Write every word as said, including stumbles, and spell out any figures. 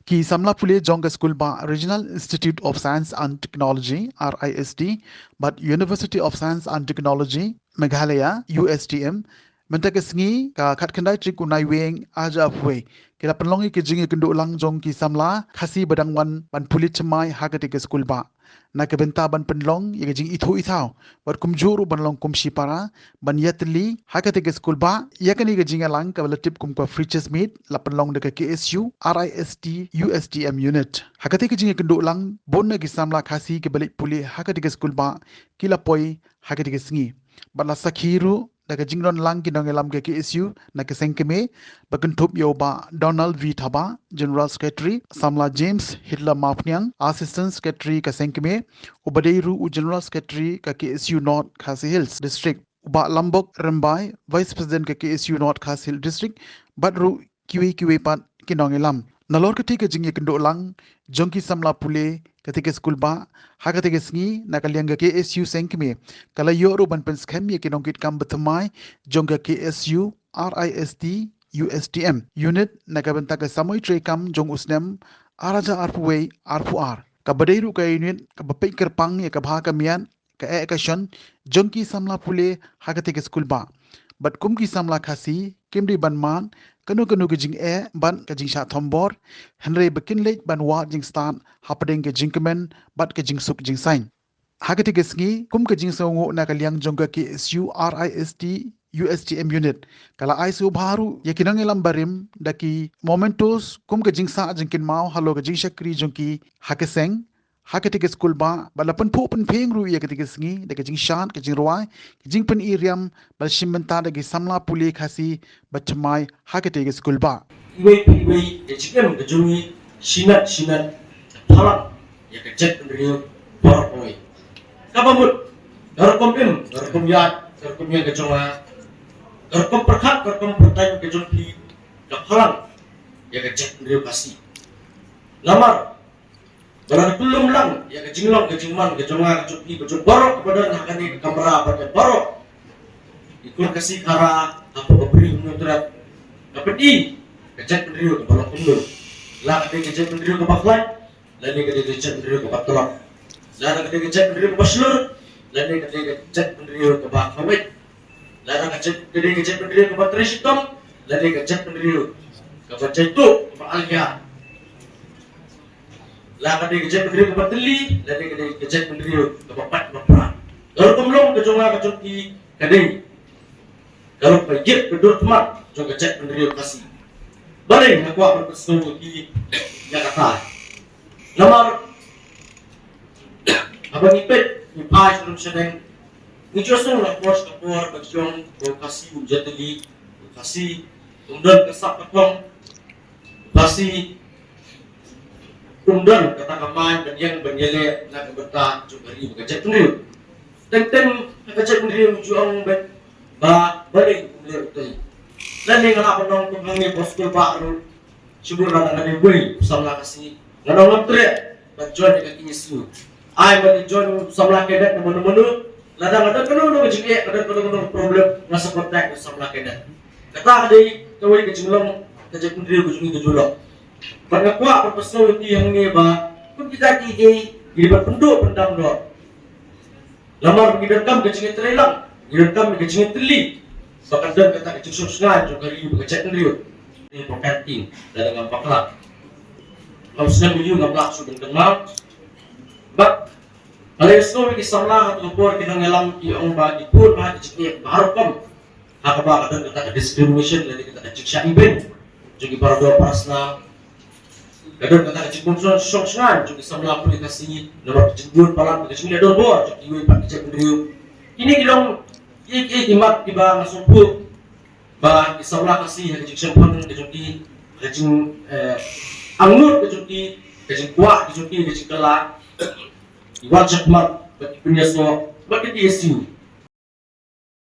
Ki samla pule jong ka skulbah Regional Institute of Science and Technology, R I S T, bad University of Science and Technology, Meghalaya, U S T M, mynta ka sngi ka khatkhyndai tarik u Naiwieng arhajar arphew wei, ki la pynlong ïa ka jingïakynduh lang jong ki samla Khasi ba dang wan ban pule thymmai ha katei ka skulbah. Na ka bynta ban pynlong ïa ka jingithuh ithaw bad kumjuh ruh ban long kum shipara ban ïatylli ha katei ka skulbah, ïa kane ka jingïalang kaba la tip kum ka Freshers' Meet la pynlong da ka K S U, R I S T, U S T M unit. Ha katei ka jingïakynduh lang, bun na ki samla Khasi kiba leit pule ha katei ka skulbah ki la poi ha katei ka sngi. Bad la sakhi ruh da ka jingdon lang ki nongïalam ka K S U na ka seng kmie, ba kynthup ïa u Bah Donald V Thabah, General Secretary, samla James Hitler Mawphniang, Assistant Secretary ka seng kmie, uba dei ruh u General Secretary ka K S U North Khasi Hills District, u Bah Lambok Rymbai, Vice President ka K S U North Khasi Hills District, bad ruh kiwei kiwei pat ki nongïalam. Nalor katei ka jingïakynduh lang jong ki samla pule katei ka skulbah ha katei ka sngi, na ka liang ka K S U seng kmie ka la ïoh ruh ban pynskhem ïa ki nongkitkam bathymmai jong ka K S U, R I S T, U S T M unit na ka bynta ka samoi treikam jong u snem arhajar arphew wei arphew ar, kaba dei ruh ka unit kaba peit kyrpang ïa ka bha ka miat, ka eh ka shon jong ki samla pule ha katei ka skulbah. Bad kum ki samla Khasi, kim dei ban mad kano kano ka jingeh bad ka jingshah thombor, hynrei ba kin leit ban wad jingstad hapdeng ka jingkmen bad ka jingsuk jingsaiñ. Ha katei ka sngi, kum ka jingsngewnguh na ka liang jong ka K S U, R I S T, U S T M unit, ka la ai sngewbha ruh ïa ki nongïalam barim da ki mementos kum ka jingsah jingkynmaw halor ka jingshakri jong ki ha ka seng, ha katei ka skulbah, bad la pynphuh pynphieng ruh ïa katei ka sngi da ka jingshad, ka jingrwai, ka jingpyni riam ba la shim bynta da ki samla pule Khasi ba thymmai ha katei ka skulbah. Iwei pa iwei ka jingim ka jong ngi shnat shnat ka phalang ïa ka jaitbynriew baroh kawei. Kaba mut, ka rukom im, ka rukom ïaid, ka rukom ïeng ka jong nga, ka rukom pyrkhat, ka rukom pyrthei ka jong phi, ka phalang ïa ka jaitbynriew Khasi. Namar ba la kyllum lang ïa ka jinglong ka jingman ka jong nga ka jong phi, ka jong baroh kaba don ha kane ka kamra bad ïa baroh ki khun Khasi Khara hapoh ka Bri u Hynñiewtrep, ka pyni ka jaitbynriew kaba long kumno. La ka dei ka jaitbynriew kaba khlaiñ, lane ka dei ka jaitbynriew kaba tlot. La ka dei ka jaitbynriew kaba shlur, lane ka dei ka jaitbynriew kaba kawei. La ka dei ka jaitbynriew kaba trei shitom, lane ka jaitbynriew kaba jaituh, kaba alia. La ka dei ka jaitbynriew kaba tylli, lane ka dei ka jaitbynriew kaba pait kaba pra. Ka rukom long ka jong nga ka jong phi ka dei ka long ba ïit ka dur khmat jong ka jaitbynriew Khasi. Balei nga kwah ban pynsngew ïa phi ïa kata. Namar haba ngi peit ngi phai sha rum sha neng, ngi ju sngew la por sha por ba jong u Khasi u jatili, u Khasi um don ka sap ka thong, Khasi um don kata ka main ban ïeng ban ïaleh na ka bynta jong ka ri bad ka jaitbynriew. Teng teng ha ka jaitbynriew ju ong ba, ba balei um leh utei. Lane nga lah ban ong tang hangne ha skulbah ruh, shibun lada nga dei uwei u samla Khasi, nga ong ngam treh ban join ïa ka K S U. Ai ban join u samla cadet na mano mano, lada nga don kano kano ka jingeh, nga don kano kano ka problem, nga sa contact u samla cadet. Kata ka dei kawei ka jinglong ka jaitbynriew ka jong ngi ka ju long. Bad nga kwah ban pynsngew ïa phi hangne ba kum kita kiei kiei ngi dei ban pynduh pyndam noh. Namar ngi donkam ka jingïatreilang, ngi donkam ka jingïatylli ba kan don kata ka jingsuk sngewbha jong ka ri bad ka jaitbynriew. Ngi pynkan ting lada ngam bakla. Ngam sngewthuh, ngam lah shuh ban kynmaw. Bad nga la ïohsngew ïa ki samla ha kata ka por ki nongïalam ki ong ba ki bun bha ki jingeh baroh kum. Ha kaba ka don kata ka discrimination lane kata ka jingshah ibeiñ jong ki para doh para snam. Ka don kata ka jingpynshong shong shngain jong ki samla pule Khasi namar ka jingbun palat ka jingleh donbor jong kiwei pat ki jaitbynriew. Kine ki long ki, ki, ki mat kiba nga sngewthuh ba ki samla Khasi ha ka jingshemphang ka jong ki, ka jing, eh, angnud ka jong ki, ka jingkwah ka jong ki, ka jingkylla, ki wan shakhmat bad ki pynïasoh bad ki K S U.